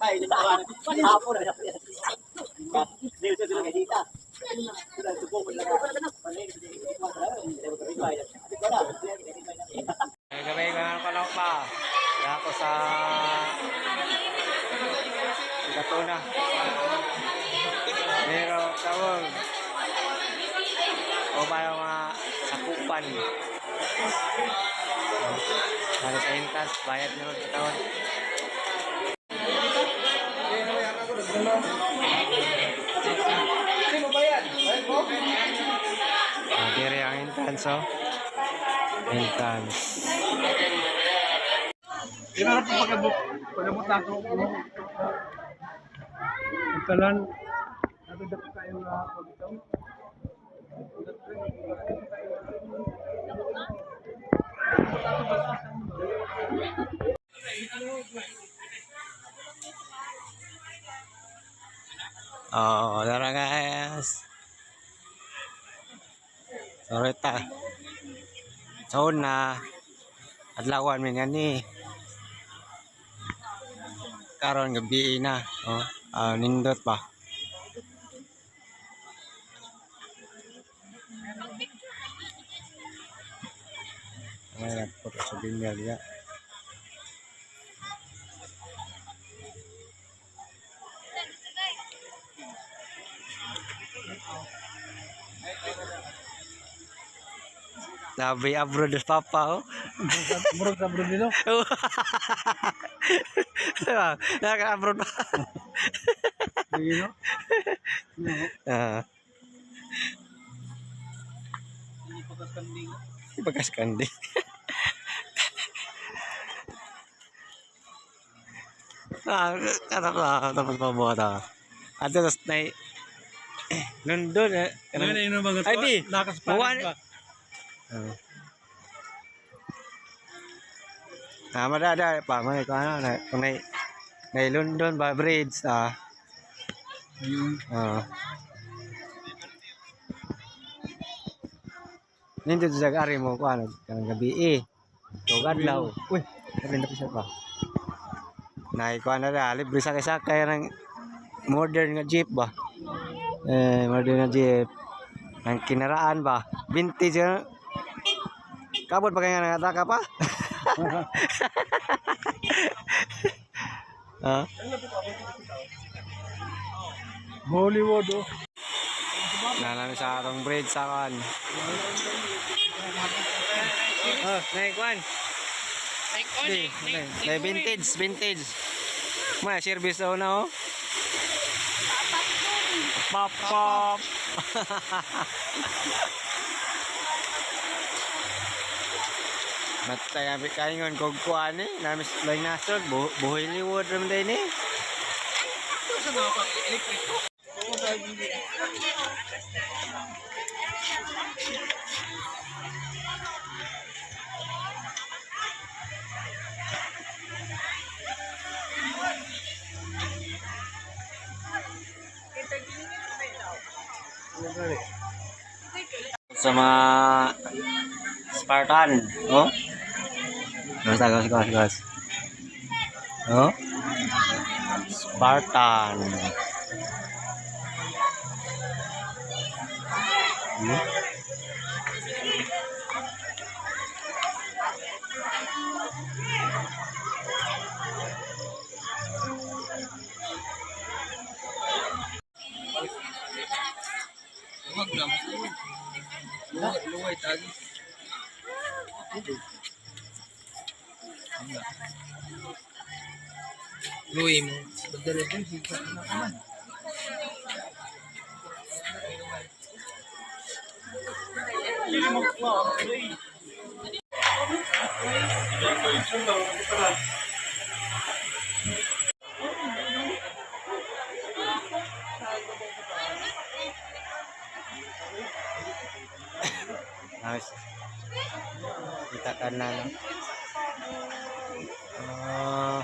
Ay, gabi mga kalokpa. Kaya ako sa Gatona. Pero tawag o ba yung mga sakupan. Para sa entrance, bayad na rin katawan. Sino ba yan? Bayad mo? Ah, dire ang entrance, oh. Entrance. Ina na pagabot. Pagabot na ako. Ang talan. Nato dapat tayo nga pagitaw. Oo, tara guys. Sorry ta. So na adlawan mi ni. Karon gabi na. Oh, ah, nindot pa. Ay, photo sa binyag ya. Nabi abroad sa papa oh. Murag sa abroad nilo. Diba? Naka-abroad pa. Sige no. Ah. Bagas kanding. Ah, katap na, tapos pa buhat ako. At tapos na London eh. Ngayon ay mga Ay, di. Lakas pa. Buwan. Ah. Ah, madada pa may ko ano na kung may may London ba bridge ah. Ah. Nindot sa ari mo ko ano kanang gabi eh. Tug adlaw. Uy, sabi na siya pa. Nay ko ano ra libre sa sakay ng modern nga jeep ba. Eh, modern nga jeep. Ang kinaraan ba? Vintage nga. Kabot pa kaya nga nataka pa? Ha? Hollywood oh. Nanami sa atong bridge sa kan. Oh, nay kwan. Di, nay vintage, vintage. May service daw na oh. Pop pop. Matay abi kaingon kog kuan eh, namis lain nasod buhoy liwod ram day ni. Sa mga Spartan, oh. Basta, gas, gas, gas. Oh? Spartan. Luway tagi. Luwi mo. Bagdala din siya naman. Nice. Kita kanan. Ah.